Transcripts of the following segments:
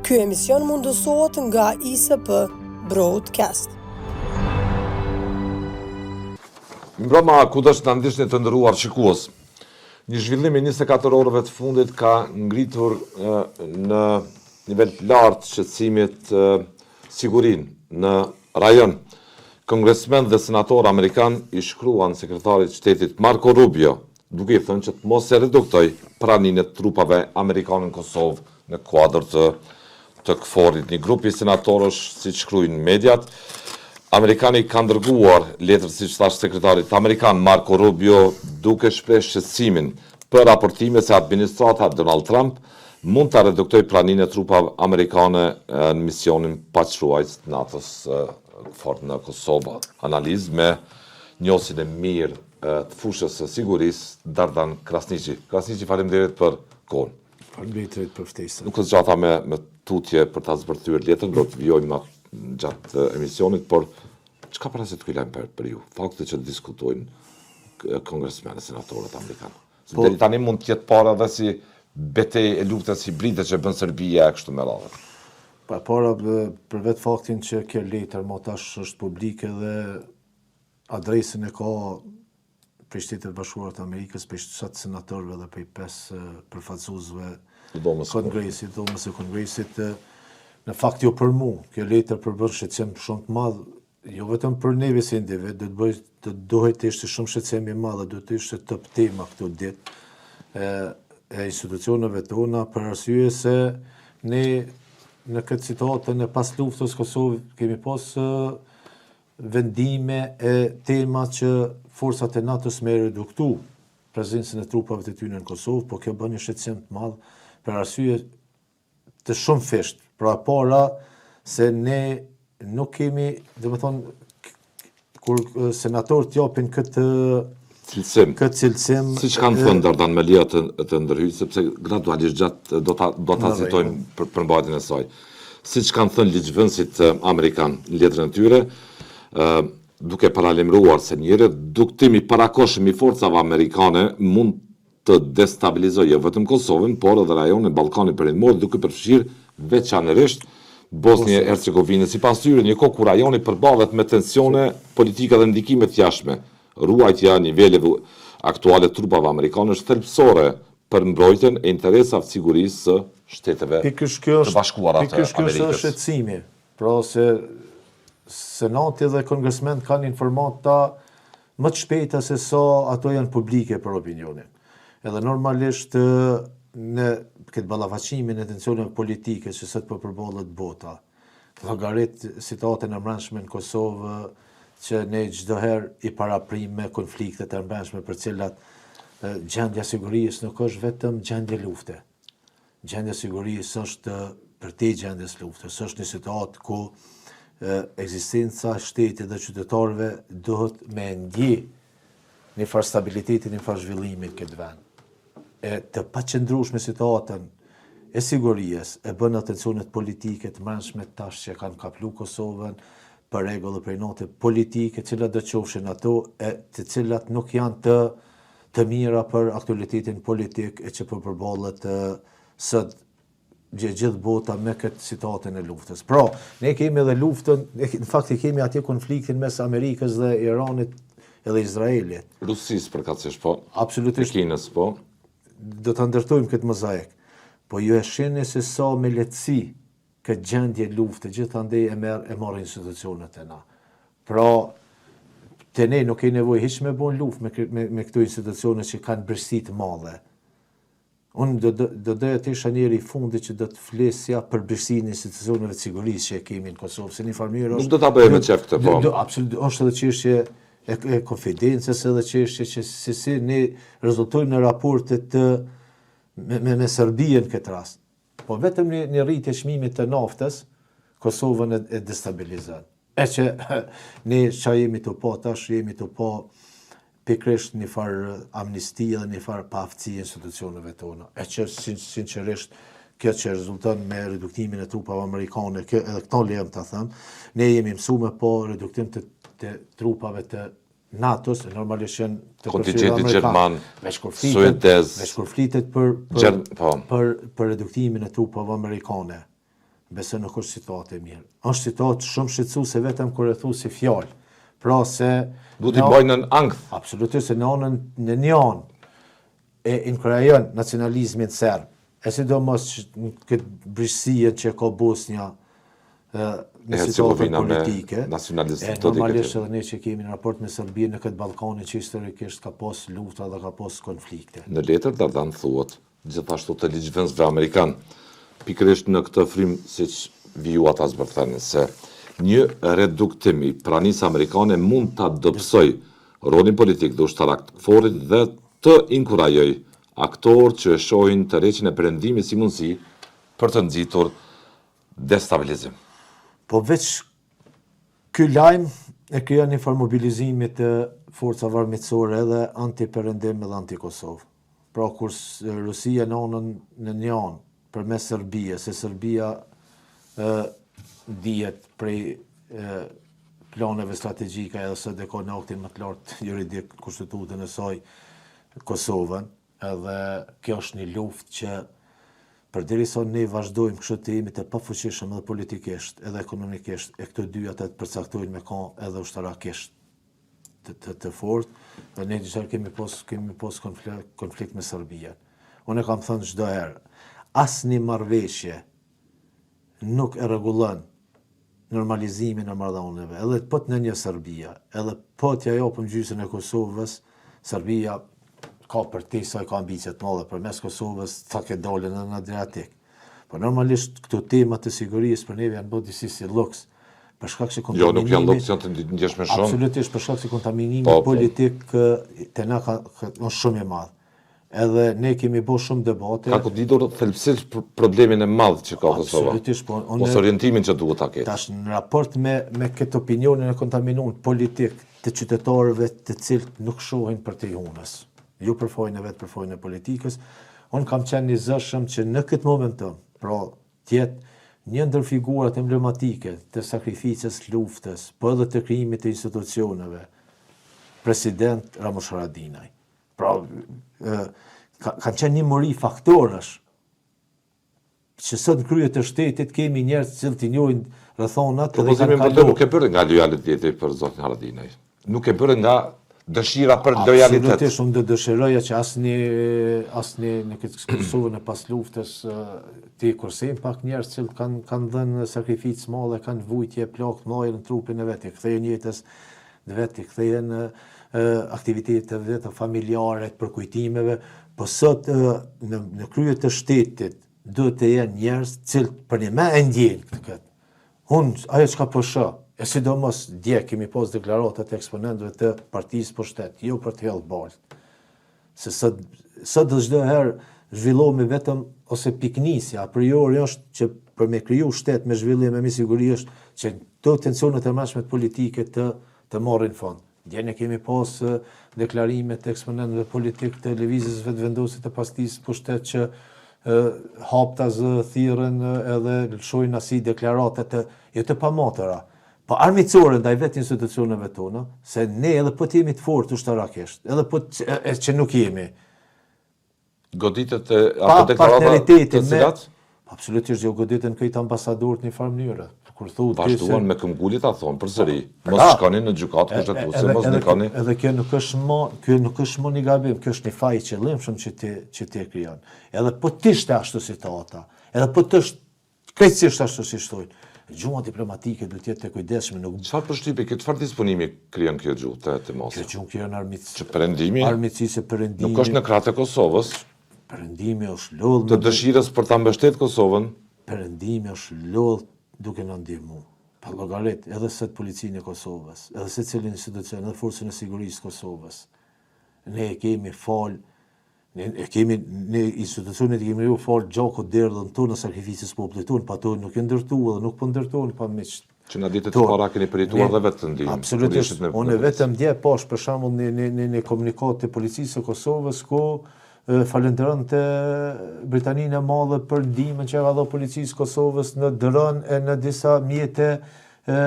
Ky emision mundësohet nga ISP Broadcast. Mbrëma, kudo që na ndiqni të nderuar shikues. Një zhvillim i 24 orëve të fundit ka ngritur në nivel të lartë shqetësimit sigurinë në rajon. Kongresmenë dhe senatorë amerikanë i shkruan sekretarit të shtetit Marco Rubio, duke i thënë që të mos e reduktojë praninë e trupave amerikane në Kosovë në kuadër të të KFOR-it. Një grup i senatorësh, siç shkruajnë mediat, amerikanë i kanë dërguar letër, siç thashë, sekretarit amerikan Marco Rubio, duke shpreh shqetësimin për raportime se administrata Donald Trump mund ta reduktojë praninë e trupave amerikane në misionin paqeruajtës të NATO-s KFOR në Kosovë. Analizë me njohësin e mirë të fushës së sigurisë, Dardan Krasniqi. Krasniqi, faleminderit për kohën. Faleminderit për ftesën. Nuk zgjata me me tutje për ta zbërthyer letrën, do të vijojmë ma gjatë emisionit, por çka paraqet ky lajm për, për ju? Fakti që diskutojnë kongresmenë, senatorët amerikanë. Se po, deri tani mund të jetë parë edhe si betejë e luftës hibride që bën Serbia e kështu me radhë. Pa po, para për vetë faktin që kjo letër më tash është publike dhe adresën e ka prej Shteteve të Bashkuara të Amerikës, prej 7 senatorëve dhe prej 5 përfaqësuesve të Kongresit, Dhomës së Kongresit, në fakt jo për mu, kjo letër përbën shqetësim shumë të madh, jo vetëm për neve si individ, do të bëj të duhej të ishte shumë shqetësim i madh, do të ishte top tema këto ditë e, e institucioneve tona për arsye se ne në këtë situatën e pas luftës Kosovë kemi pas vendime e tema që forcat e NATO-s me reduktu prezencën e trupave të tyre në Kosovë, po kjo bën një shqetësim të madh për arsye të shumëfishtë. Pra e para se ne nuk kemi, domethonë, kur senatorët japin këtë cilësim. Këtë cilësim. Siç kanë thënë Dardan me leje të, të ndërhyj, sepse gradualisht gjatë do ta do ta citojmë për përmbajtjen e saj. Siç kanë thënë ligjvënësit amerikanë në letrën e tyre, ë duke paralajmëruar se një reduktim i parakohshëm i forcave amerikane mund të destabilizojë jo vetëm Kosovën, por edhe rajonin e Ballkanit Perëndimor, duke përfshirë veçanërisht Bosnjë e Hercegovinën. Sipas tyre, një kohë kur rajoni përballet me tensione politike dhe ndikime të jashtme, ruajtja e niveleve aktuale të trupave amerikane është thelbësore për mbrojtjen e interesave të sigurisë së Shteteve të Bashkuara të Pikërisht ky është edhe shqetësimi. Pra se Senati dhe kongresmenët kanë informata më të shpejta se sa ato janë publike për opinionin. Edhe normalisht në këtë ballafaqimin e tensioneve politike që sot po përballet bota, llogarit situatën e mbrendshme në Kosovë që ne çdo herë i paraprijmë me konfliktet e mbrendshme për cilat gjendja e sigurisë nuk është vetëm gjendje lufte. Gjendja e sigurisë është përtej gjendjes luftës, është një situatë ku ekzistenca e shtetit dhe qytetarëve duhet me ndje një farë stabiliteti, një farë zhvillimi në këtë vend. E të paqëndrueshme situatën e sigurisë e bën tensionet politike të mbrendshme tash që kanë kaplu Kosovën për ego dhe për inate politike, cilat do qofshin ato, e të cilat nuk janë të të mira për aktualitetin politik e që po përballet sot gjithë bota me këtë situatën e luftës. Pra, ne kemi edhe luftën, në fakt e kemi atje konfliktin mes Amerikës dhe Iranit edhe Izraelit. Rusisë përkatësisht, po. Absolutisht. Kinës, po. Do ta ndërtojmë këtë mozaik. Po ju e shihni se sa me lehtësi këtë gjendje lufte gjithandej e merr e marrin institucionet e na. Pra, te ne nuk ke nevojë hiç me bon luftë me, me, me këto institucione që kanë brishti të madhe. Unë do do doja të isha njeri i fundit që do të flisja për brishtinë e institucioneve të sigurisë që e kemi në Kosovë, se një farë mënyrë është Nuk do ta bëje me qejf këtë, po. Do, absolut, është edhe çështje e, e konfidencës edhe çështje që se si ne rezultojmë në raportet të me, me, me Serbinë në këtë rast. Po vetëm një, një rritje çmimit të naftës, Kosovën e, e destabilizon. E që ne ça jemi tu pa tash, jemi tu pa pikërisht një farë amnisti dhe një farë paaftësi e institucioneve tona. E që sinqerisht kjo që rezulton me reduktimin e trupave amerikane, kjo edhe këto lejem ta them, ne jemi mësu me pa reduktim të, të trupave të NATO-s, normalisht janë të kontingentit gjerman, suedez, veç kur flitet për për, Gjerm, po. për për reduktimin e trupave amerikane. Besoj nuk është situatë e mirë. Është situatë shumë shqetësuese vetëm kur e thu si fjalë. Pra se Duhet t'i mbajë nën ankth. Absolutisht se në anën në një anë e inkurajon nacionalizmin serb, e sidomos në këtë brishtësinë që ka Bosnja në situatën politike, e normalisht edhe ne që kemi në raport me Serbinë në këtë Ballkanin që historikisht ka pas lufta dhe ka pas konflikte. Në letër Dardan thuhet gjithashtu të ligjvënësve amerikanë, pikërisht në këtë frymë siç vijuat ta zbërtheni, se një reduktim i pranisë amerikane mund ta dobësojë rolin politik dhe ushtarak të KFOR-it dhe të inkurajojë aktorë që e shohin tërheqjen e Perëndimit si mundësi për të nxitur destabilizim. Po veç ky lajm e krijon një farë mobilizimi të forcave armiqësore edhe anti-perëndim edhe anti-Kosovë. Pra kur Rusia në anën në një anë përmes Serbisë, se Serbia ë dihet prej e, planeve strategjike edhe sot e ka në aktin më të lartë juridik kushtetutën e saj Kosovën, edhe kjo është një luftë që përderisa ne vazhdojmë kështu të jemi të pafuqishëm edhe politikisht, edhe ekonomikisht, e këto dyja të përcaktojnë me ka edhe ushtarakisht të, të, të fortë, dhe ne gjithherë kemi pos, kemi pos konflikt, konflikt me Serbinë. Unë e kam thënë çdo herë, asnjë marrëveshje nuk e rregullon normalizimin e marrëdhënieve, edhe po të na njohë Serbia, edhe po t'ja japim gjysën e Kosovës, Serbia ka për te saj ka ambicie të madhe përmes Kosovës, ta ketë daljen edhe në Adriatik. Po normalisht këto tema të sigurisë për neve janë bërë disi si luks, për shkak se kontaminimi Jo, nuk janë luks, janë të ndjeshme shumë. Absolutisht, për shkak se kontaminimi po, po. politik te na ka, ka është shumë i madh. Edhe ne kemi bërë shumë debate. Ka goditur thelbësisht problemin e madh që ka Kosova. Absolutisht, po unë Ose orientimin që duhet ta ketë. Tash në raport me me këtë opinionin e kontaminuar politik të qytetarëve të cilët nuk shohin përtej hunës. Jo për fajin e vet, për fajin e politikës. Unë kam qenë i zëshëm që në këtë momentum, pra të jetë një ndër figurat emblematike të sakrificës luftës, po edhe të krijimit të institucioneve, president Ramush Haradinaj. Pra, ë, ka, kanë qenë një mori faktorësh që sot në krye të shtetit kemi njerëz të cilët i njohin rrethonat dhe kanë kaluar. Nuk e bëre nga lojaliteti për zotin Haradinaj. Nuk e bëre nga dëshira për lojalitet. Absolutisht, unë do dëshiroja që asnjë asnjë në këtë Kosovën e pas luftës t'i kursejmë pak njerëz të cilët kanë kanë dhënë sakrificë të madhe, kanë vujtje plagë të mëdha në trupin e vet, i kthehen jetës të vet, i kthehen aktiviteteve të veta familjare, të përkujtimeve, po sot në në krye të shtetit duhet të jenë njerëz të cilët përnjëmend e ndjejnë këtë këtë. Unë, ajo çka po shoh, e sidomos dje kemi pas deklaratat e eksponentëve të partisë pushtet, jo për të hedhë baltë. Se sot, sot dhe çdo herë zhvillohemi vetëm ose pikënisja a priori është që për me kriju shtet me zhvillim e me siguri është që këto tensionet e mbrendshme politike të të marrin fund. Dje ne kemi pas deklarime të eksponentëve politik të Lëvizjes Vetëvendosje të partisë pushtet që haptas thirren edhe lëshojnë asi deklarata të jo të pamatura, po armiqësore ndaj vetë institucioneve tona, se ne edhe po të jemi të fortë ushtarakisht, edhe po të, e, që nuk jemi, Goditet e ato deklarata të cilat? Absolutisht jo goditën këta ambasadorët në një farë mënyre. Kur thu ti se me këmbgulje ta thonë përsëri, pra, mos shkoni në gjykatë kushtetuese, mos ndikoni. Edhe kjo nuk është më, kjo nuk është më një gabim, kjo është një faj i qëllimshëm që ti që ti e krijon. Edhe po të ishte ashtu situata, edhe po të është Krejtësisht ashtu siç thonë. Gjuha diplomatike duhet të jetë e kujdesshme, nuk Çfarë përshtypje, kjo çfarë disponimi krijon kjo gjuhë te te masa? Kjo gjuhë krijon armiqësi. Që perëndimi armiqësi se perëndimi nuk është në krah të Kosovës. Perëndimi është lodh të dëshirës për ta mbështetë Kosovën. Perëndimi është lodh duke na ndihmu. Pa llogarit edhe sot policinë e Kosovës, edhe secilin institucion, edhe forcën e sigurisë së Kosovës. Ne e kemi fal Ne e kemi ne institucionet i kemi ju fal gjakut derdhun tonë në sakrificës popullit tonë, pa to nuk janë ndërtu edhe nuk po ndërtohen pa miq. Që në ditët e para keni përjetuar dhe vetë ndihmë. Absolutisht. Unë vetëm dje pash për shembull një një një, një komunikatë të policisë së Kosovës ku falënderonte Britaninë e Madhe për ndihmën që ka dhënë policisë së Kosovës në dron e në disa mjete e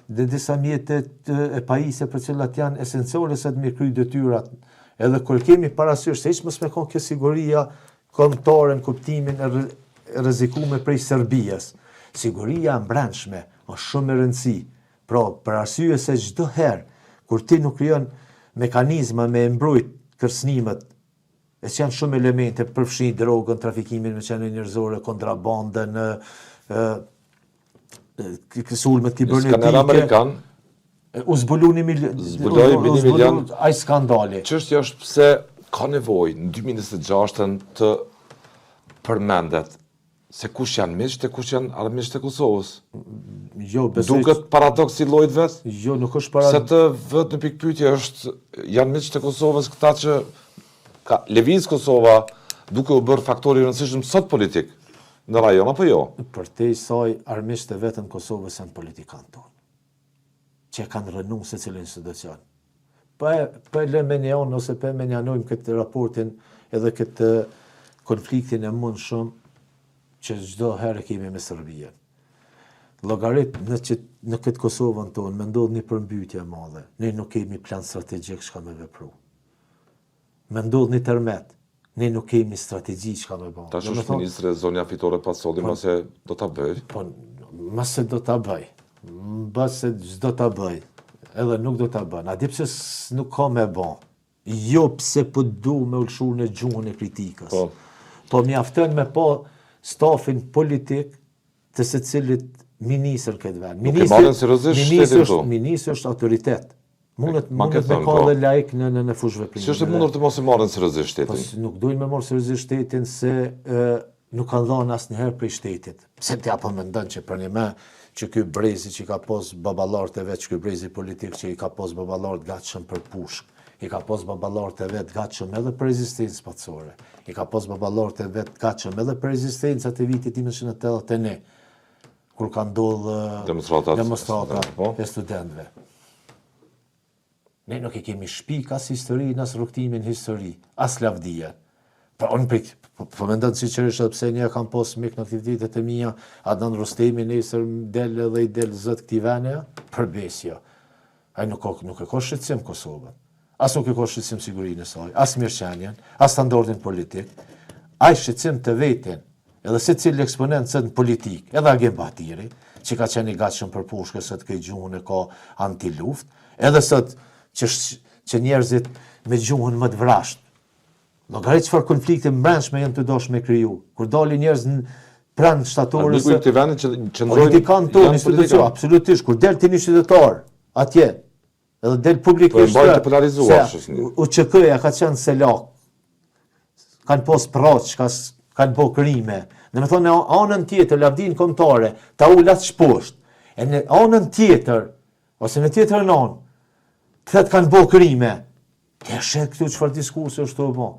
dhe disa mjete e pajisje për cilat janë esenciale sot me kry detyrat Edhe kur kemi parasysh se hiç mos me kon kjo siguria kombëtare në kuptimin e rrezikume prej Serbisë. Siguria e mbrendshme është shumë me rëndësi. Pra, për arsye se çdo herë kur ti nuk krijon mekanizma me e mbrojt kërcënimet, e që janë shumë elemente, përfshi drogën, trafikimin me qenie njerëzore, kontrabandën, ë sulmet kibernetike. Skaner amerikan u zbulu një milion, zbuloi mbi një milion ai skandali. Çështja është pse ka nevojë në 2026-ën të përmendet se kush janë miqtë e kush janë armiqtë e Kosovës. Jo, besoj Duket paradoks i llojit vet? Jo, nuk është paradoks. Se të vët në pikëpyetje është janë miqtë e Kosovës këta që ka lëviz Kosova duke u bërë faktor i rëndësishëm sot politik në rajon apo jo? Përtej saj, armiqtë e vetëm Kosovës janë politikanët tonë, që e kanë rrënu secilin institucion. Po e, po e lëmë një anë ose po e mënjanojmë këtë raportin edhe këtë konfliktin e mundshëm që çdo herë e kemi me Serbinë. Llogarit në që në këtë Kosovën tonë me ndodh një përmbytje e madhe, ne nuk kemi plan strategjik çka me vepru. Me ndodh një tërmet, ne nuk kemi strategji çka me ba. Tash është ministre zonja Fitore Pacolli, po, mbase do ta bëj. Po, mbase do ta bëj. Mbase s'do ta bëj. Edhe nuk do ta bën. A di pse nuk ka me ba? Jo pse po du me u lëshu në gjuhën e kritikës. Po. Po mjafton me pa stafin politik të secilit ministër në këtë vend. Nuk e marrin seriozisht shtetin këtu. Ministri është autoritet. Mundet mundet me kanë po. dhe laik në në në fushëveprim. Si është e mundur të mos e marrin seriozisht shtetin? Po nuk duhet me marrë seriozisht shtetin se e, nuk kanë dhënë asnjëherë prej shtetit. Pse ti apo mendon që për një me që ky brezi që i ka pas baballarët e vet, që ky brezi politik që i ka pas baballarët gatshëm për pushkë, i ka pas baballarët e vet gatshëm edhe për rezistencë paqësore, i ka pas baballarët e vet gatshëm edhe për rezistencat e vitit 1981, kur ka ndodhë demonstratat, demonstratat po. e studentëve. Ne nuk e kemi shpik as historinë, as rrugëtimin histori, as lavdien. Po unë prit, po, po mendon sinqerisht edhe pse një kam pas mik në aktivitetet e mia, Adnan Rustemi nesër del edhe i del zot këtij veni, për besë jo. Ai nuk ka nuk e ka shqetësim Kosovën. As nuk e ka shqetësim sigurinë e saj, as mirëqenien, as standardin politik. Ai shqetësim të vetin, edhe secili eksponent sot në politikë, edhe Agim Bahtiri, që ka qenë i gatshëm për pushkë, sot këtë gjuhën e ka antiluftë, edhe sot që, që njerëzit me gjuhën më të vrazhdë, Llogarit çfarë konflikte mbrendshme janë tu dashtë me kriju. Kur dalin njerëz në pranë shtatores... Armiku i këtij vendi që qëndrojnë... Politikanë tonë, institucion, absolutisht, kur del ti një qytetar, atje, edhe del publikisht... Po e mbajnë të polarizuar, se UÇK-ja ka qenë selak, kanë pos proq, ka, kanë bo krime. Domethonë, në anën tjetër, lavdinë kombëtare, ta ul aq poshtë. E në anën tjetër, ose në tjetrën anë, të thotë kanë bo krime. Ti e sheh këtu çfarë diskursi është tu u bo.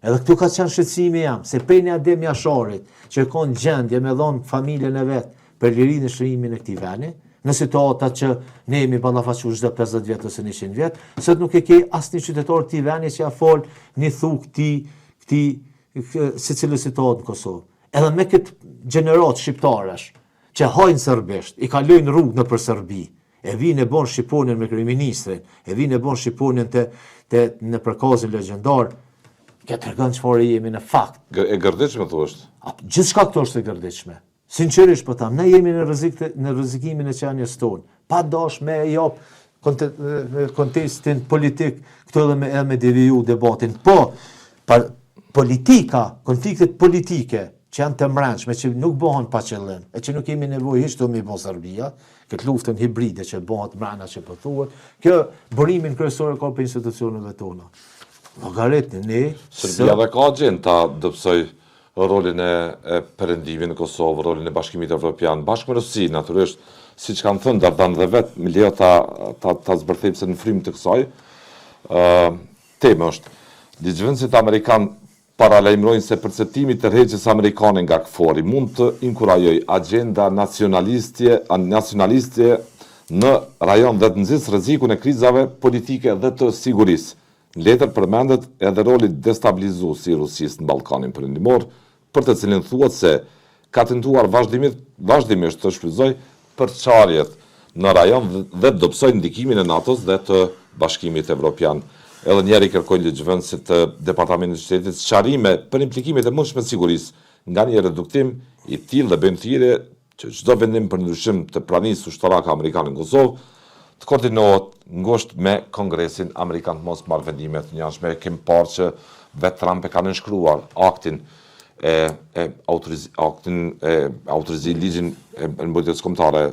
Edhe këtu ka qenë shqetësimi jem, se prej një Adem Jasharit, që ka në gjendje me dhonë familjen e vet për lirinë e çlirimin e këtij veni, në situata që ne jemi ballafaqu çdo 50 vjet ose 100 vjet, sot nuk e ke asnjë qytetar të këtij veni që ja fol një thukë këtij këtij secilës situatë në Kosovë. Edhe me këtë gjeneratë shqiptarësh që hajnë serbisht, i kalojnë rrugë nëpër Serbi, E vijnë e bon shqiponjën me kryeministrin, e vijnë e bon shqiponjën te, te nëpër kazin legjendar, kjo tregon çfarë jemi në fakt. E gërditshme thua është? Gjithçka këtu është e gërditshme. Sinqerisht po tham, ne jemi në rrezik të, në rrezikimin e qenies tonë. Pa dash me e jap konte, kontekstin politik këtu edhe me edhe me deviju debatin. Po, pa, politika, konfliktet politike që janë të mbrendshme, që nuk bëhen pa qëllim, e që nuk kemi nevojë hiç të mi bo Serbia, këtë luftën hibride që bëhet mbrenda që po thuhet, kjo burimin kryesor e ka për institucioneve tona. Llogaritni ne Serbia dhe ka agjendë ta dobësojë rolin e, e Perëndimit në Kosovë, rolin e Bashkimit Evropian, bashkë me Rusinë, natyrisht, siç kanë thënë Dardan dhe vetë, më lejo ta ta ta zbërthejmë se në frymë të kësaj ë temë është. Ligjvënësit amerikanë paralajmërojnë se perceptimi i tërheqjes amerikane nga KFOR-i mund të inkurajojë agjenda nacionaliste nacionaliste në rajon dhe të nxisë rrezikun e krizave politike dhe të sigurisë. Në letër përmendet edhe roli destabilizues i Rusisë në Ballkanin Perëndimor, për të cilin thuhet se ka tentuar vazhdimisht të shfrytëzojë përçarjet në rajon dhe të dobësojë ndikimin e NATO-s dhe të Bashkimit Evropian. Edhe një herë i kërkojnë ligjvënësit të Departamentit të Shtetit sqarime për implikimet e mundshme të sigurisë nga një reduktim i tillë dhe bëjnë thirrje. që çdo vendim për ndryshim të pranisë ushtarake amerikane në Kosovë të koordinohet ngushtë me Kongresin amerikan të mos marrë vendime të njëanshme. Kemi parë që vetë Trump e ka nënshkruar aktin e e autoriz aktin e autorizim ligjin e mbrojtjes kombëtare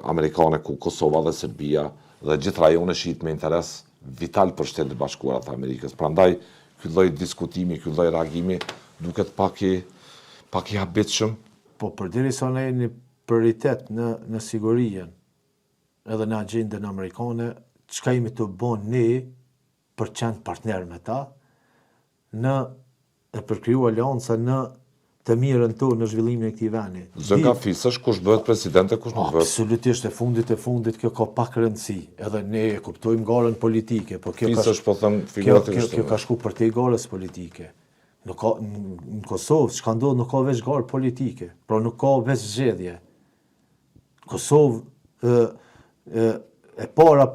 amerikane ku Kosova dhe Serbia dhe gjithë rajoni shihet me interes vital për Shtetet e Bashkuara të Amerikës. Prandaj ky lloj diskutimi, ky lloj reagimi duket pak i pak i habitshëm. Po përderisa ne jemi prioritet në në sigurinë edhe në agjendën amerikane, çka jemi tu bo ne për të qenë partner me ta në e për kriju aleanca në të mirën tonë në zhvillimin e këtij vendi. Zënka fisesh kush bëhet president e kush nuk bëhet. Absolutisht e fundit e fundit kjo ka pak rëndësi. Edhe ne e kuptojmë garën politike, po kjo ka Fisesh po them figurativisht. Kjo, kjo, kjo ka shku përtej garës politike. Nuk ka në Kosovë çka ndodh nuk ka veç garë politike, pra nuk ka veç zgjedhje. Kosovë e, e, e para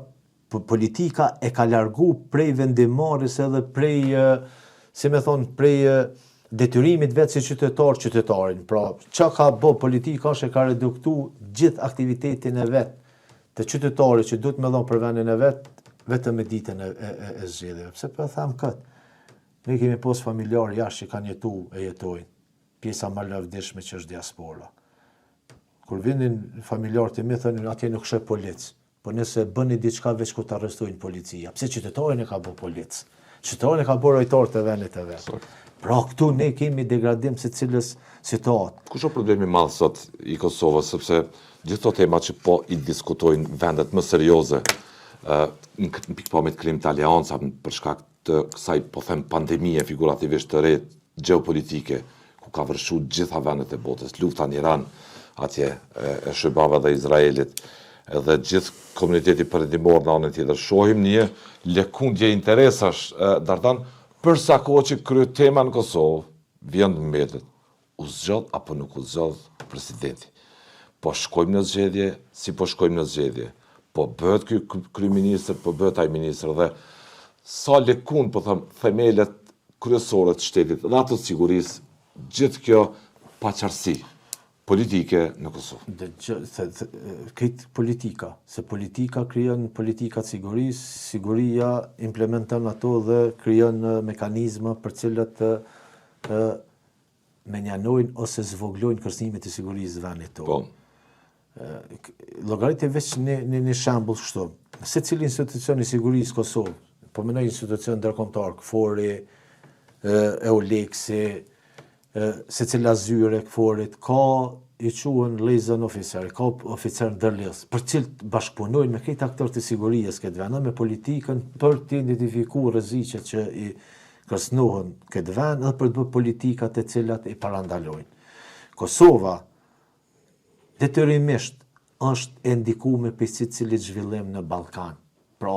politika e ka largu prej vendimmarrjes edhe prej, si me thonë, prej detyrimit vetë si qytetar qytetarin. Pra, çka ka bo politika është e ka reduktu gjithë aktivitetin e vet të qytetarit që duhet me dhonë për vendin e vet, vetëm me ditën e, e, e, e zgjedhjeve. Pse po e them këtë? Ne kemi pos familjarë jashtë që kanë jetu e jetojnë. Pjesa më e lavdishme që është diaspora. Kur vinin familjarët e mi, thonin atje nuk sheh polic. Po nëse bëni diçka veç kur të arrestojnë policia. Pse qytetarin e ka bo polic? Qytetarin e ka bo rojtar të vendit të vet. Pra këtu ne kemi degradim secilës situatë. Kush është problemi i madh sot i Kosovës, sepse gjithë këto tema që po i diskutojnë vendet më serioze në pikëpamje të krijimit të aleancave për shkak të kësaj, po them, pandemie figurativisht të re gjeopolitike, ku ka vërshu gjitha vendet e botës, lufta në Iran, atje e SHBA-ve dhe Izraelit, edhe gjithë komuniteti perëndimor në anën tjetër. Shohim një lëkundje interesash, Dardan, për sa kohë që kryetema në Kosovë vjen të mbetet U zgjodh apo nuk u zgjodh presidenti? Po shkojmë në zgjedhje, si po shkojmë në zgjedhje? Po bëhet ky kryeministër, po bëhet ai ministër dhe sa lëkund, po them, themelet kryesore të shtetit dhe ato të sigurisë, gjithë kjo paqartësi politike në Kosovë. Dëgjo, se, se, këtë politika, se politika krijon politika të sigurisë, siguria implementon ato dhe krijon mekanizma për cilët ë menjanojnë ose zvoglojnë kërcënimet e sigurisë së vendit tonë. Po. Llogarite veç një, një, një shembull kështu. Secili institucion i sigurisë Kosovë, po menoj institucion ndërkombëtar, KFOR-i, EULEX-i, secila zyre e KFOR-it, ka i quhen liaison officer, ka oficer ndërlidhës, për cilët bashkëpunojnë me krejt aktorët e sigurisë këtë vend, me politikën për të identifiku rreziqet që i kërcënohen këtë vend edhe për të bërë politika të cilat i parandalojnë. Kosova detyrimisht është e ndikume prej secilit zhvillim në Ballkan. Pra,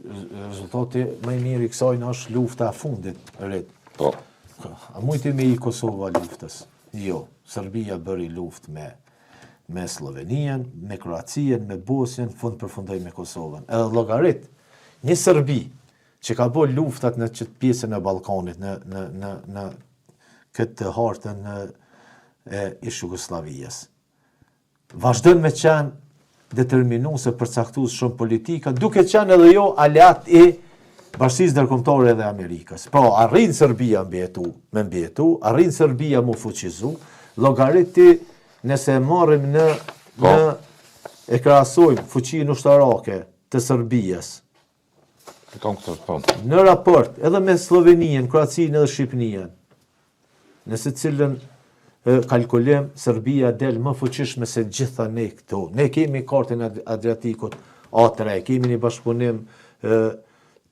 rezultati më i mirë i kësaj është lufta e fundit, rit. Po. A mujti me i Kosova luftës? Jo, Serbia bëri luftë me me Slloveninë, me Kroacinë, me Bosnjën, fund përfundoi me Kosovën. Edhe llogarit, një Serbi që ka bo luftat në qëtë pjesën e Ballkanit, në, në, në, në këtë hartën e ish Jugosllavisë. Vazhdon me qenë determinues e përcaktues shumë politika, duke qenë edhe jo aleat i bashkësisë ndërkombëtare edhe Amerikës. Pra, arrin Serbia mbijetu, me mbijetu, arrin Serbia mu fuqizu, llogariti nëse e marrim në, po. në e krahasojmë fuqinë ushtarake të Serbisë, E kam këtë, po. Në raport edhe me Slloveninë, Kroacinë edhe Shqipëninë, në secilën kalkulim, Serbia del më fuqishme se gjitha ne këto. Ne kemi kartën e Adriatikut A3, kemi një bashkëpunim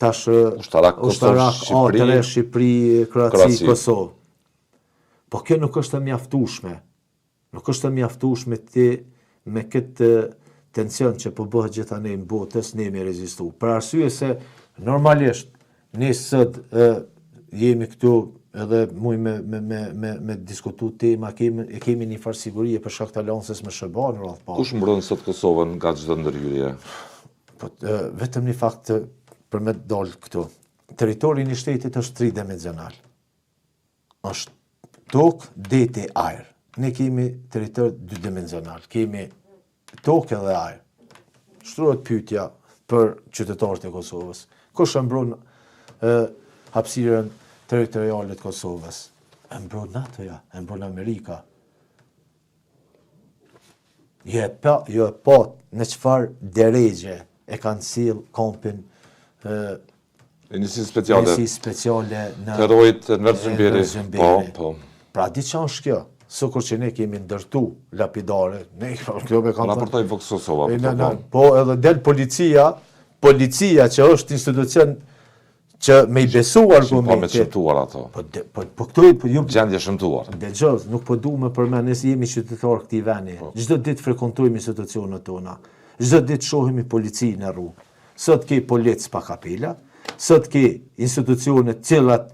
tash ushtarak, ushtarak A3, Shqipëri, Kroaci, Kroaci, Kosovë. Po kjo nuk është e mjaftueshme. Nuk është e mjaftueshme ti me këtë tension që po bëhet gjithanej në botës ne me rezistu. Për arsye se normalisht ne sot e, jemi këtu edhe muj me, me, me, me, me diskutu tema, kemi, e kemi një farë sigurie për shkak të aleancës me SHBA në radhë parë. Kush mbron sot Kosovën nga çdo ndërhyrje? Po, e, vetëm një fakt për me dalë këtu. Territori i një shtetit është tridimensional. është tokë, deti, ajër. Ne kemi territor dydimenzional, kemi tokë edhe ajër. Shtrohet pyetja për qytetarët e Kosovës. Kush e mbron e, hapësirën territoriale të Kosovës? E mbron NATO-ja, e mbron Amerika. Jo e pa, jo e pa në çfarë derexhe e kanë sjell kampin e E njësisë speciale. Njësisë speciale në të rojit Enver Zymberi. Po, po. Pra di çka është kjo? Sikur që ne kemi ndërtu lapidare, ne kjo me kanë raportoi Vox Kosova. Po, po. po edhe del policia, policia që është institucion që me i besu argumentit. Po me shëmtuar ato. Po, de, po, po këto po ju gjendje shëmtuar. Dëgjo, nuk po du me përmend, ne jemi qytetarë këtij vendi. Po. Çdo ditë frekuentojmë institucionet tona. Çdo ditë shohim policinë në rrugë. Sot ke policë pa kapela, sot ke institucione të cilat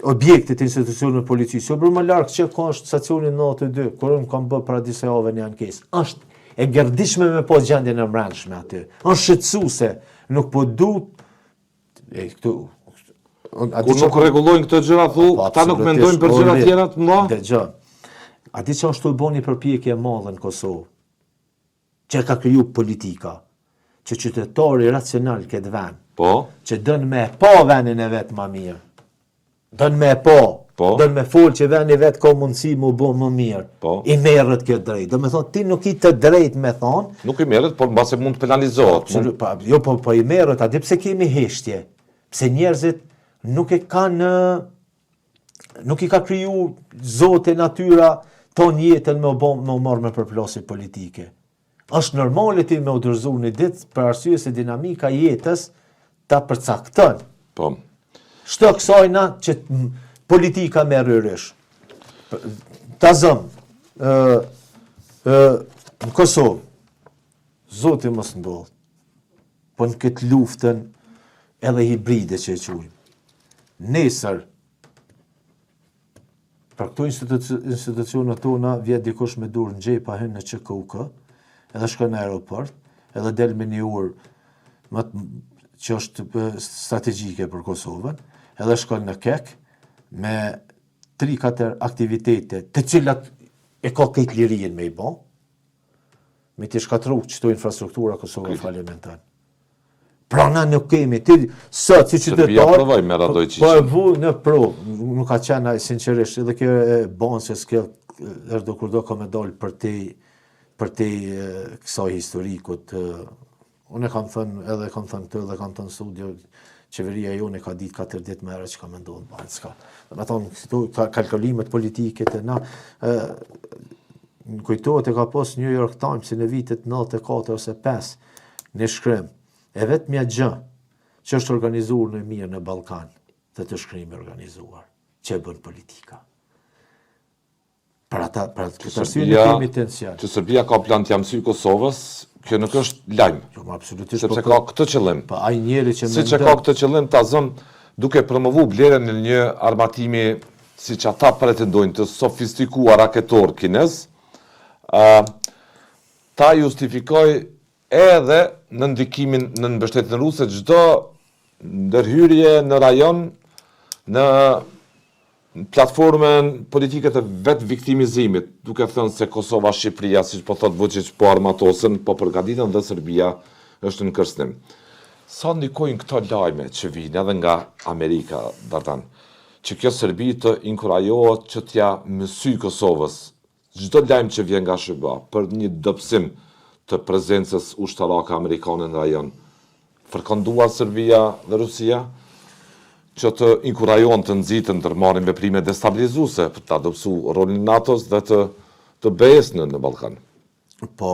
objektet e institucioneve të policisë, jo për më larg që ka është stacioni 92, kur unë kam bë para disa javëve një ankesë. Është e gërdishme me pa gjendjen e mbrendshme aty. Është shqetësuese, nuk po du e këtu A Kur nuk rregullojnë këto gjëra thu, po, ta nuk mendojnë për gjëra tjera të mëdha? Dëgjo. A di që është tu bo një përpjekje e madhe në Kosovë? Që e ka kriju politika, që qytetari racional këtë vend, po? që don me e pa vendin e vet ma mirë, don me e pa, po? don me fol që vendi vet ka mundësi m'u bo më mirë, po? i merret kjo drejt. Do me thonë, ti nuk ki të drejt me thonë. Nuk i merret, por mbase mund të penalizohet. Mund... Pa, jo, po, po i merret, a di pse kemi heshtje? Pse njerëzit nuk e kanë nuk i ka kriju Zoti natyra tonë jetën me u bo me u marrë me përplasje politike. Është normale ti me u dorëzu një ditë për arsye se dinamika e jetës ta përcakton. Po. Shto kësajna që politika me rryrish. Ta zëm, ë ë në Kosovë, Zoti mos ndodh. Po në këtë luftën edhe hibride që e quajmë. Nesër, për këto institucione tona vjen dikush me durë në xhepa hyn në QKUK, edhe shkon në aeroport, edhe del me një urë më të, që është strategjike për Kosovën, edhe shkon në KEK me 3-4 aktivitete të cilat e ka këtë lirinë me i bo, me t'i shkatërru qëto infrastruktura Kosova falimenton. Pra na nuk kemi, ti sot si qytetar... Serbia provoi me Radoiçiqin. Po e vu në provë, nuk ka qenë ai sinqerisht, edhe kjo e Banjskës, kjo erdo kurdo ka me dalë për te, për te kësaj historikut. Unë e kam thënë, edhe kam thënë këtu, edhe kam thënë studio, qeveria jonë e ka ditë 4 ditë më herët që ka me ndodhë në Banjska. Do me thonë, këto kalkulimet politike të na, më kujtohet e ka pas New York Times në vitet 94 ose 5, Një shkrim, e vetmja gjë që është organizuar në mirë në Ballkan, dhe të shkrimi organizuar, që e bën politika. Për ata, për atë këtë arsye nuk kemi tension. Që Serbia ka plan t'ia mësyjë Kosovës, kjo nuk është lajm. Jo, ma absolutisht. Sepse po, ka këtë qëllim. Po ai njeri që mendon. Siç e ka këtë qëllim ta zëm duke promovu blerjen e një armatimi siç ata pretendojnë të sofistikuar raketor kinez, ë ta justifikojë edhe në ndikimin në mbështetjen ruse çdo ndërhyrje në rajon në platformën politike të vetëviktimizimit, duke thënë se Kosova, Shqipëria, siç po thotë Vuçiq, po armatosen, po përgatiten dhe Serbia është në kërcënim. Sa ndikojnë këto lajme që vijnë edhe nga Amerika, Dardan, që kjo Serbi të inkurajohet që t'ia mësyjë Kosovës Çdo lajm që vjen nga SHBA për një dobësim të prezencës ushtarake amerikane në rajon, fërkon duart Serbia dhe Rusia, që të inkurajohen të nxiten të ndërmarrin veprime destabilizuese për ta dobësu rolin e NATO-s dhe të të BE-së në në Ballkan. Po,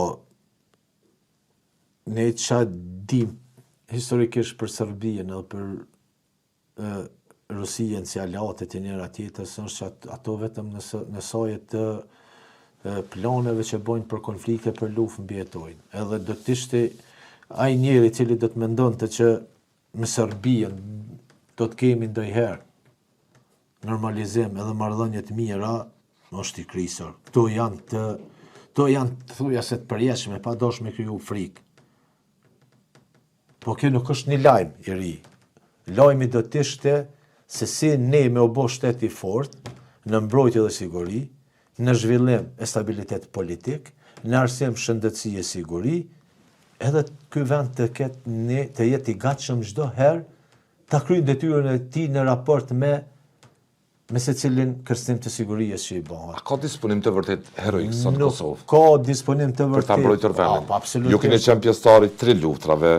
ne ça dim historikisht për Serbinë edhe për Rusinë si aleate të njëra tjetrës është që ato vetëm në, në saje të planeve që bojnë për konflikte për luftë mbijetojnë. Edhe do të ishte ai njeri i cili do të mendonte që me Serbinë do të kemi ndonjëherë normalizim edhe marrëdhënie të mira, është i krisur. Këto janë të këto janë thuja se të përjetshme, pa dashur me kriju frikë. Po kjo nuk është një lajm i ri. Lajmi do të ishte se si ne me u bo shtet i fort në mbrojtje dhe siguri, në zhvillim e stabilitet politik, në arsim, shëndetësi e siguri, edhe ky vend të ketë një, të jetë i gatshëm çdo herë ta kryejë detyrën e tij në raport me me secilin kërcënim të sigurisë që i bëhet. A ka disponim të vërtet heroik sot në Kosovë? Nuk ka disponim të vërtet. Për ta mbrojtur vendin. Po, absolutisht. Ju keni qenë pjesëtar i tri luftrave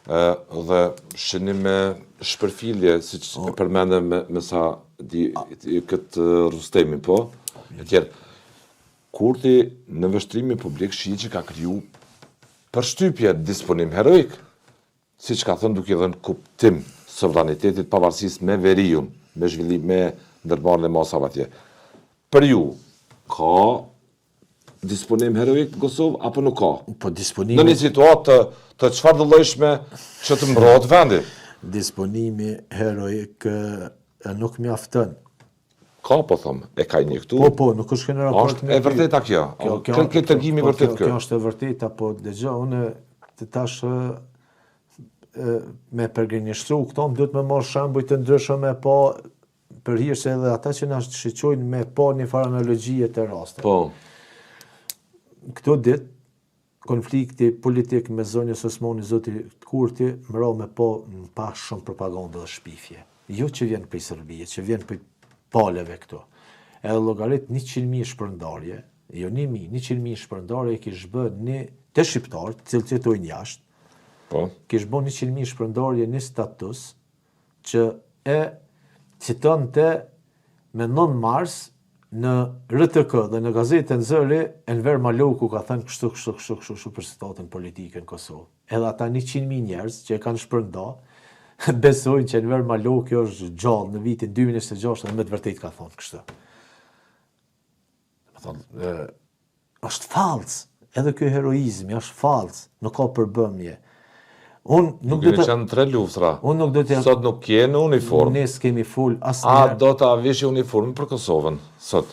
dhe shihni me shpërfillje, siç po. e përmende me, me sa di këtë Rustemin, po, e tjerë. Kurti në vështrimin publik shihet që ka kriju përshtypje disponim heroik. siç ka thënë duke i dhënë kuptim sovranitetit, pavarësisë me veriun, me zhvillim, me ndërmarrjen e masave atje. Për ju, ka disponim heroik në Kosovë apo nuk ka? Po disponimi Në një situatë të të çfarëdollojshme që të mbrohet vendi. Disponimi heroik nuk mjafton. Ka po thom, e ka një këtu. Po po, nuk është në raport me. Është e vërteta kjo. Kjo kjo kjo tregimi i po, vërtet kjo. Kjo është e vërteta, po dëgjo, unë të tash e, me përgënjeshtru këto, më duhet me marrë shembuj të ndryshëm me pa për hir se edhe ata që na shiqojnë me pa një farë analogjie të rasteve. Po. Këto ditë Konflikti politik mes zonjës Osmani zotit Kurti më ra me pa në pah shumë propagandë dhe shpifje. Jo që vjen prej Serbie, që vjen prej palëve këtu. Edhe llogarit 100.000 shpërndarje, jo 1.000, 100.000 shpërndarje kish bë një te shqiptarët, të cilët jetojnë jashtë. Po. Kish bë 100.000 shpërndarje një status që e citonte me 9 mars në RTK dhe në gazetën Zëri, Enver Maloku ka thënë kështu, kështu, kështu, kështu, kështu për situatën politike në Kosovë. Edhe ata 100.000 njerëz që e kanë shpërnda, besojnë që Enver Maloku është gjallë në vitin 2026 dhe me të vërtetë ka thënë kështu. Domethënë, është fals. Edhe ky heroizmi është fals, nuk ka përbëmje. Unë nuk do të qenë tre luftra. Unë nuk do të Sot nuk je në uniformë. Ne s'kemi fol asnjëherë. A do ta vishi uniformën për Kosovën sot?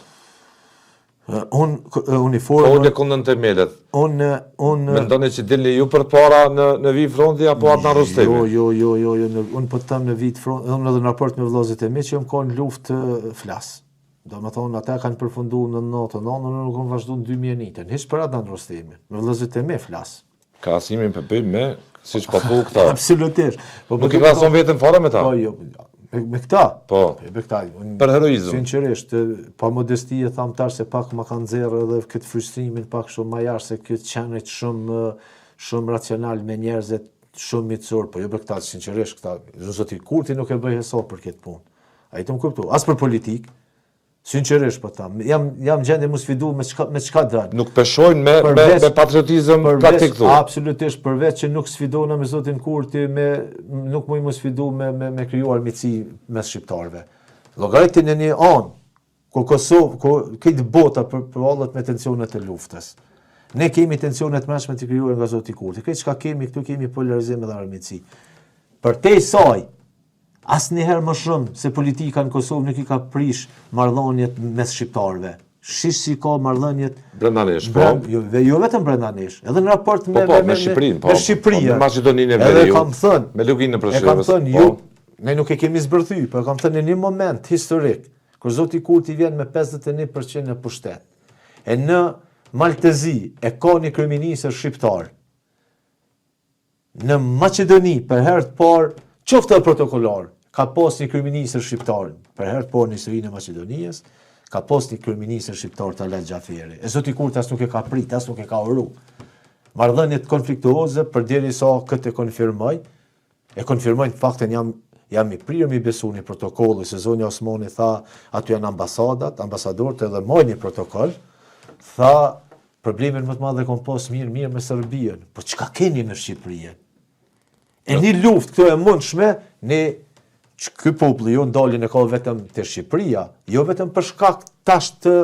Unë uniformën Po lëkundën themelet. Unë unë Mendoni që dilni ju përpara në në vijë fronti apo Adnan Rustemi? Jo, jo, jo, jo, jo, unë po të them në vijë fronti, unë edhe në raport me vëllezërit e mi që jam kanë luftë flas. Domethonë, ata kanë përfundu në 99, unë nuk kam vazhdu në 2001-ën. Hiç për Adnan Rustemin, me vëllezërit e mi flas. Krahasimin po bëj me, siç po thu këta. Absolutisht. Po, nuk e krahason veten fare me ta? Po, jo, me, me këta. Po. Me këta. Unë, për heroizëm. Sinqerisht, pa modesti e tham tash se pak ma kanë nxjerrë edhe këtë frustrimin pak shumë ma jashtë se këtë qenit shumë shumë racional me njerëzit shumë miqësor, po jo për këta, sinqerisht, këta, zoti Kurti nuk e bëj hesap për këtë punë. A je tu më kuptu? As për politikë, sinqerisht po tham, jam jam gjendje mu sfidu me çka me çka don. Nuk peshojnë me me, me patriotizëm praktik thu. Absolutisht, përveç që nuk sfidohna me zotin Kurti me nuk muj mu sfidu me me me kriju armiqësi mes shqiptarëve. Llogariti në një anë ku Kosovë, ku krejt bota përballet me tensionet e luftës. Ne kemi tensione të mbrendshme të krijuara nga zoti Kurti. Krejt çka kemi këtu kemi polarizim edhe armiqësi. Përtej saj, Asnjëherë më shumë se politika në Kosovë nuk i ka prish marrëdhëniet mes shqiptarëve. Shish si ka marrëdhëniet brenda nesh, po. Jo, jo vetëm brenda nesh, edhe në raport me po, po, me, me Shqipërinë, po. Me Shqipërinë. Po, me Maqedoninë e Veriut. Edhe kam thënë, me Luginën e Preshevës. E kam thënë, po. jo, ne nuk e kemi zbërthy, po e kam thënë në një moment historik, kur zoti Kurti vjen me 51% në pushtet. E në Mal të Zi e ka një kryeministër shqiptar. Në Maqedoni për herë të parë, qoftë edhe protokollar, ka pas një kryeministër shqiptar, për herë të parë në historinë e Maqedonisë, ka pas një kryeministër shqiptar Talat Xhaferi. E zoti Kurti as nuk e ka prit, as nuk e ka uru. Marrëdhëniet konfliktuoze përderisa këtë e konfirmoj, e konfirmoj në faktin jam jam i prirë mi besu një protokolli, se zonja Osmani tha, aty janë ambasadat, ambasadorët edhe majnë një protokoll, tha Problemin më të madh e kom pas mirë mirë me Serbinë, po çka keni me Shqipërinë? E një luftë këtu e mundshme, ne që ky populli jo ndaljen e ka vetëm te Shqipëria, jo vetëm për shkak tash të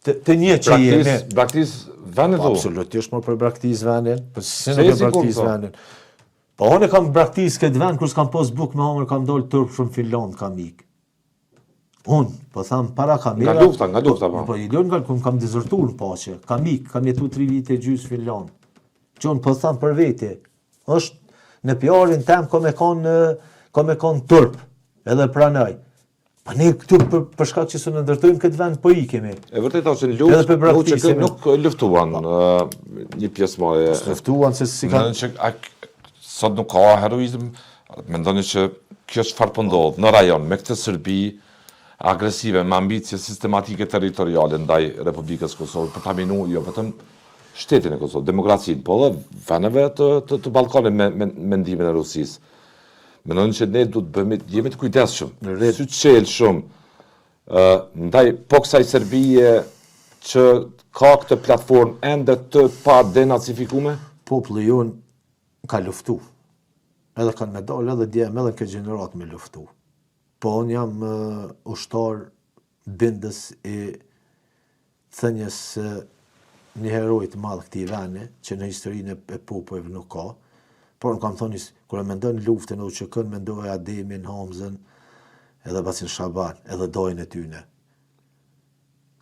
të, të një që jemi. Braktis vendin po, Absolutisht më për braktis vendin, po si nuk e braktis vendin. Po unë kam braktis këtë vend kur s'kam pas bukë me hangër, kam dalë turpshëm Finland kam ik. Unë, po tham para kamera... Nga lufta, nga lufta, po. Po, jo nga, kun kam dezertu në paqe, kam ik, kam jetu 3 vite e gjysë Finland. Që unë po tham për vete, është në PR-in tem ka me konë, ka me konë turp, edhe pranoj. Pa ne këtu për, për shkak që s'e ndërtojmë këtë vend po ikemi. E vërteta është në luftë, nuk që nuk luftuan po. një pjesë më e luftuan se si kanë që a, sot nuk ka heroizëm, mendoni që kjo çfarë po ndodh në rajon me këtë Serbi agresive, me ambicie sistematike territoriale ndaj Republikës së Kosovës për ta minu jo vetëm shtetin e Kosovës, demokracinë, po edhe vendeve të të, të Ballkanit me me, me ndihmën e Rusisë. Mendoni që ne duhet të bëhemi, jemi të kujdesshëm, syçelë shumë, ë ndaj po kësaj Serbie që ka këtë platformë ende të pa denacifikume? Populli jonë ka luftu. Edhe kanë me dalë edhe djem edhe në këtë gjeneratë me luftu. Po unë jam ushtar bindës i thënies së një heroi të madh këtij veni, që në historinë e popujve nuk ka, por unë kam thonë, kur e mendon luftën e UÇK-në, mendoj Ademin, Hamzën, edhe bacin Shaban, edhe dajën e tyne.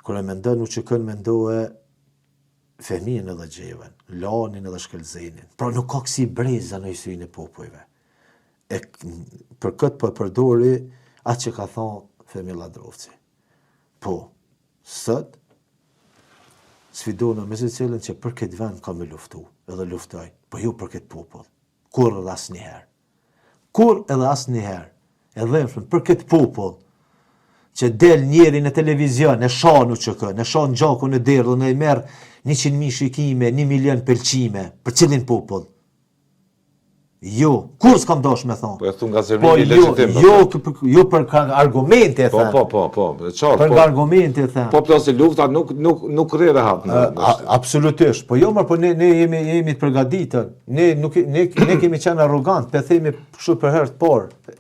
Kur e mendon UÇK-në, mendoj Fehmien edhe Xhevën, Lanin edhe Shkëlzenin. Pra nuk ka kësi breza në historinë e popujve. E për këtë po e përdori atë që ka thonë Fehmi Lladrovci. Po, Sot, sfidona me secilin që për këtë vend ka me luftu, edhe luftoj, po jo për këtë popull. Kurrë edhe asnjëherë. Kurrë edhe asnjëherë. E dhembshme për këtë popull, që del njeri në televizion, e shan UÇK-në, e shan gjakun e derdhun, e i merr 100.000 shikime, 1 milion pëlqime, për cilin popull? Jo, kurrë s'kam dash me thonë. Po e thu nga zemrimi po, jo, legjitim. Jo, jo, jo për ka argumente e po, them. Po, po, po, po, e qartë. Për po, argumente e them. Po plosi lufta nuk nuk nuk rri rehat në. Absolutisht. Po jo, më po ne ne jemi jemi të përgatitur. Ne nuk ne ne kemi qenë arrogant, pe themi kështu për herë të parë.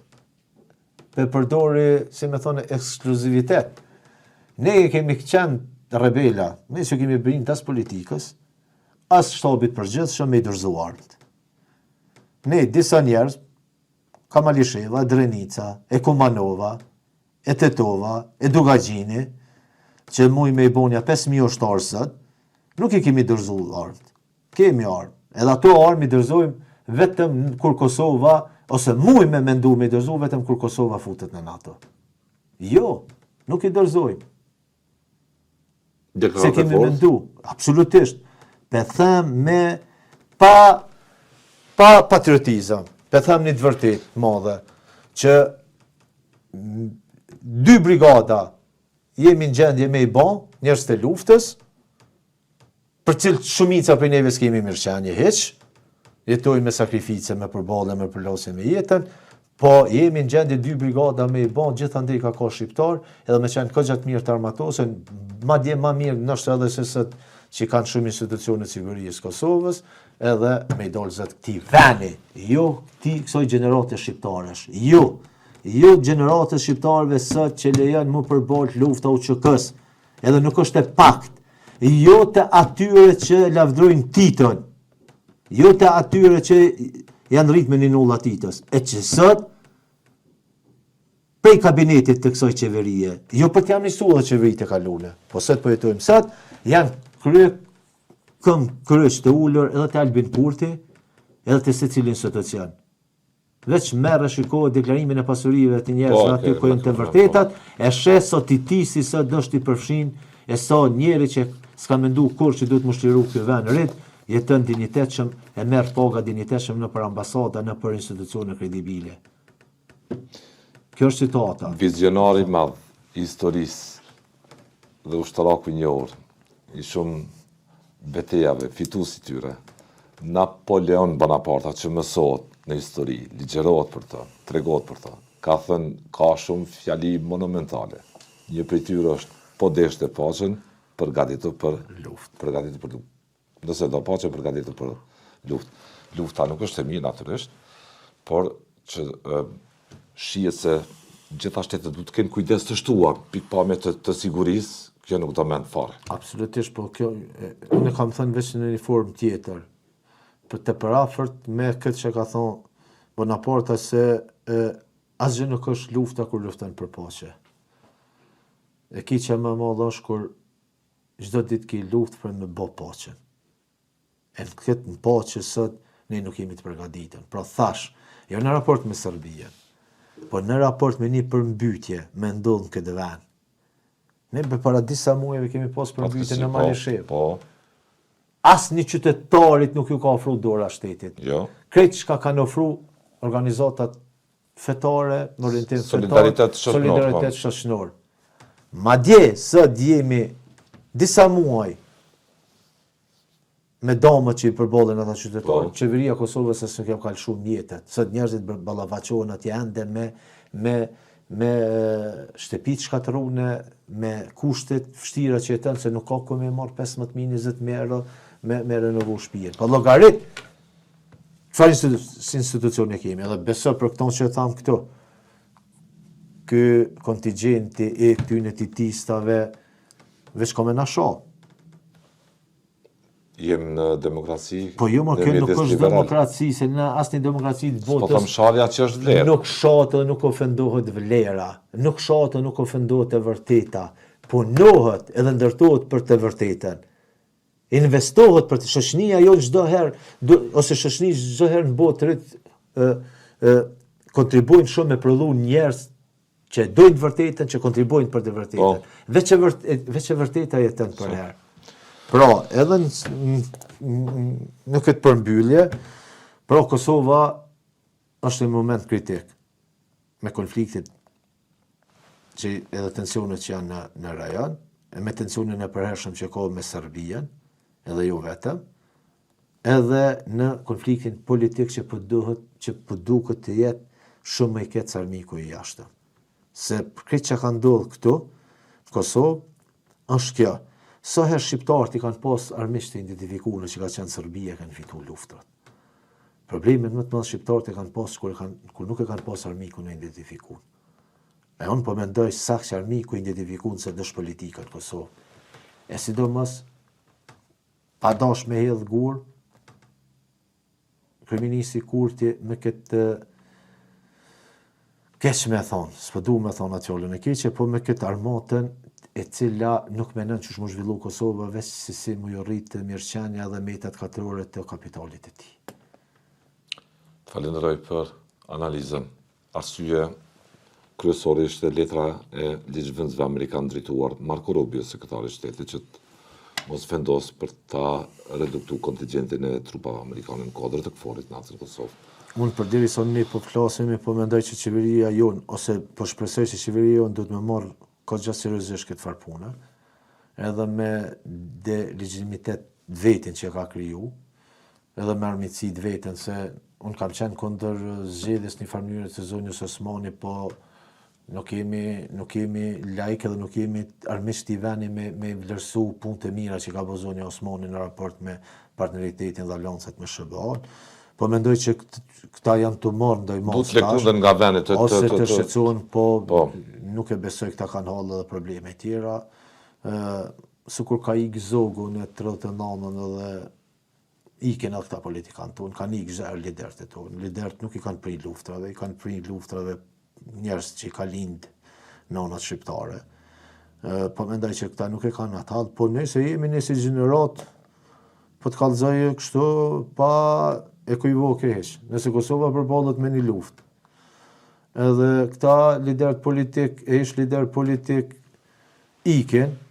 Pe përdori, si me thonë, ekskluzivitet. Ne kemi qenë rebela, ne s'ju kemi bind as politikës, as shtabit përgjithshëm me i dorëzu armët. Ne, disa njerëz, ka Malisheva, e Drenica, e Kumanova, e Tetova, e Dukagjini, që muj me i bo nja 5.000 ushtarë sot, nuk i kemi dorëzu armët. Kemi armë. Edhe ato armë i dorëzojmë vetëm kur Kosova, ose muj me mendu me i dorëzu vetëm kur Kosova futet në NATO. Jo, nuk i dorëzojmë. Se kemi mendu, absolutisht, pe them me pa, pa patriotizëm, pe them një të vërtetë të madhe, që dy brigada jemi në gjendje me i bo, njerëz të luftës, për cilët shumica prej neve s'kemi mirëqenie hiç, jetojmë me sakrifice, me përballje, me përlosje me jetën, po jemi në gjendje dy brigada me i bo, gjithandej ka ka shqiptar, edhe me qenë kogja të mirë të armatosun, madje ma mirë ndoshta edhe se sot që kanë shumë institucione të sigurisë Kosovës, edhe me i dalë zot këtij veni, jo këtij kësaj gjenerate shqiptarësh, jo, jo gjeneratës shqiptarëve sot që lejon mu përbalt lufta UÇK-së, Edhe nuk është e pakt, jo të atyre që lavdrojnë Titon, jo të atyre që janë rritë me ninulla Titos, e që sot, prej kabinetit të kësaj qeverie, jo për të amnistu edhe qeveritë e kalune, po sot po jetojmë sot, janë krye këmbë kryq të ulur edhe te Albin Kurti, edhe te secili institucion. Veç merr e shiko deklarimin e pasurive të njerëzve po, aty ku janë të vërtetat, e sheh sa titisti sot është i përfshin e sa njeri që s'ka mendu kurrë që duhet m'u çliru ky vend rrit, jeton dinjitetshëm e merr paga dinjitetshëm nëpër ambasada, nëpër institucione kredibile. Kjo është situata. Vizionari i madh i historisë dhe ushtaraku i njohur i shumë betejave, fitues i tyre, Napoleon Bonaparta që mësohet në histori, ligjërohet për të, tregohet për të, ka thënë ka shumë fjali monumentale. Një prej tyre është po deshte paqen, përgatitu për luftë. Përgatitu për luftë. Nëse do paqen, përgatitu për luftë. Lufta nuk është e mirë natyrisht, por që shihet se gjitha shtetet duhet të kenë kujdes të shtuar, pikëpamje të, të sigurisë, kjo nuk do mend fare. Absolutisht, po kjo, unë e kam thënë veç në një formë tjetër, për të përafërt me këtë që ka thonë Bonaparta se e, asgjë nuk është lufta kur lufton për paqe. E keqja më e madhe është kur çdo ditë ki luftë për me bo paqen. E në këtë në paqe sot ne nuk jemi të përgatitun. Pra thash, jo në raport me Serbinë. Po në raport me një përmbytje me ndodhë në këtë vend. Ne për para disa muajve kemi pas përmbytje në po, Malishevë. Po. Asnjë qytetarit nuk ju ka ofru dora shtetit. Jo. Krejt çka kanë ofru organizatat fetare, me orientim fetar, solidaritet shoqënor. Solidaritet po. shoqënor. Madje sot jemi disa muaj me dëmet që i përballen ata qytetarë, po. qeveria e Kosovës as nuk ja ka lëshu mjetet. Sot njerëzit ballafaqohen atje ende me me me shtëpi të shkatërrune, me kushte të vështira që jeton se nuk ka ku me marr 15000 20000 euro me me renovu shtëpinë. Po llogarit çfarë institu, institucioni e kemi, edhe beso për këto që e tham këtu. Ky kontingjenti i këtyne titistave veç ka me na sha. Jem në demokraci. Po jo, më kjo nuk është demokraci, se në asnjë demokraci të botës. Po them sharja që është vlerë. Nuk shahet dhe nuk ofendohet vlera, nuk shahet dhe nuk ofendohet e vërteta. Punohet edhe ndërtohet për të vërtetën. Investohet për të shoqënia jo çdo herë ose shoqëni çdo herë në botë rrit ë ë kontribuojnë shumë me prodhu njerëz që e dojnë të vërtetën, që kontribuojnë për të vërtetën. Po. Veç e vërt, veç e vërteta jeton përherë. Pra, edhe në, në, në këtë përmbyllje, pra Kosova është në moment kritik me konfliktet që edhe tensionet që janë në, në rajon, e me tensionin e përhershëm që ka me Serbinë, edhe jo vetëm, edhe në konfliktin politik që po duhet që po duket të jetë shumë më i keq se armiku i jashtëm. Se krejt çka ka ndodhur këtu në Kosovë është kjo. Sa herë shqiptarët i kanë pas armiq të identifikuar që ka qenë Serbia kanë fituar luftrat. Problemin më të madh shqiptarët e kanë pas kur e kanë kur nuk e kanë pas armikun e identifikuar. E unë po mendoj saktë që armiku i identifikuar se është politika në Kosovë. E sidomos Pa dash me hedh gur, kryeministri Kurti me këtë keq me thonë, s'po du me thonë atë fjalën e keqe, po me këtë armatën e cila nuk menon qysh m'u zhvillu Kosova, veç se si m'u rritë mirëqenia dhe metat katrore të kapitalit të tij. Të falenderoj për analizën. Arsye kryesore ishte letra e ligjvënësve amerikanë drejtuar Marco Rubio, sekretarit të shtetit, që të mos vendosë për ta reduktu kontingjentin e trupave amerikane në kuadër të KFOR-it në atë në Kosovë. Unë përderisa ne po flasim e po mendoj që qeveria jonë, ose po shpresoj që qeveria jonë duhet me marrë goxha seriozisht këtë farë pune, edhe me delegjitimitet vetin që e ka kriju, edhe me armiqësi të veten, se unë kam qenë kundër zgjedhjes një farë mënyre të zonjës Osmani, po nuk jemi, nuk jemi laik edhe nuk jemi armiq të veni me, me vlerësu punët e mira që ka bo zonja Osmani në raport me partneritetin dhe aleancat me SHBA. Po mendoj që këta janë të marrë ndoj masë. Du të lëkunden nga veni të të ose të të shqetësohen, po, po nuk e besoj këta kanë halle dhe probleme tjera. Ë sikur ka ikë Zogu në 39-ën edhe ikin edhe këta politikanë tonë, kanë ikë çdo herë liderët e tonë. Liderët nuk i kanë pri luftrave, i kanë pri luftrave njerëz që i ka lind nonat shqiptare. Po mendoj që këta nuk e kanë atë hall, po nëse jemi ne si gjeneratë, po të kallëzoj kështu pa ekuivoke hiç. Nëse Kosova përballet me një luftë, edhe këta liderët politik, e ish liderë politik, ikin,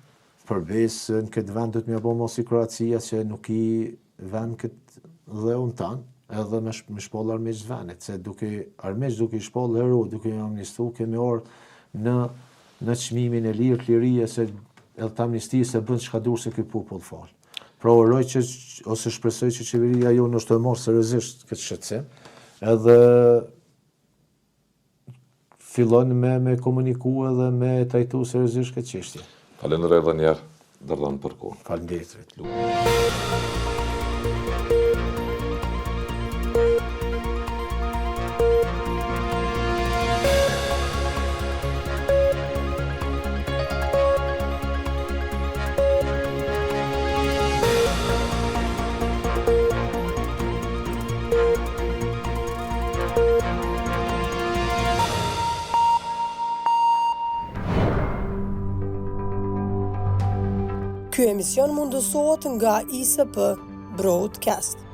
Për besë në këtë vend duhet me bo mos si Kroacia që nuk i ven këtë dheun tanë, edhe me, me shpall armiq të vendit, se duke armiq duke i shpall hero, duke i amnistu, kemi ardhë në, në çmimin e lirë të lirisë, se edhe të amnistisë se bën çka dush se ky popull fal. Pra uroj që, ose shpresoj që qeveria jonë është e marrë seriozisht këtë shqetësim, edhe fillon me me komuniku edhe me trajtu seriozisht këtë çështje. Falenderoj edhe një herë Dardan për kohën. Faleminderit. Ky emision mundësohet nga ISP Broadcast.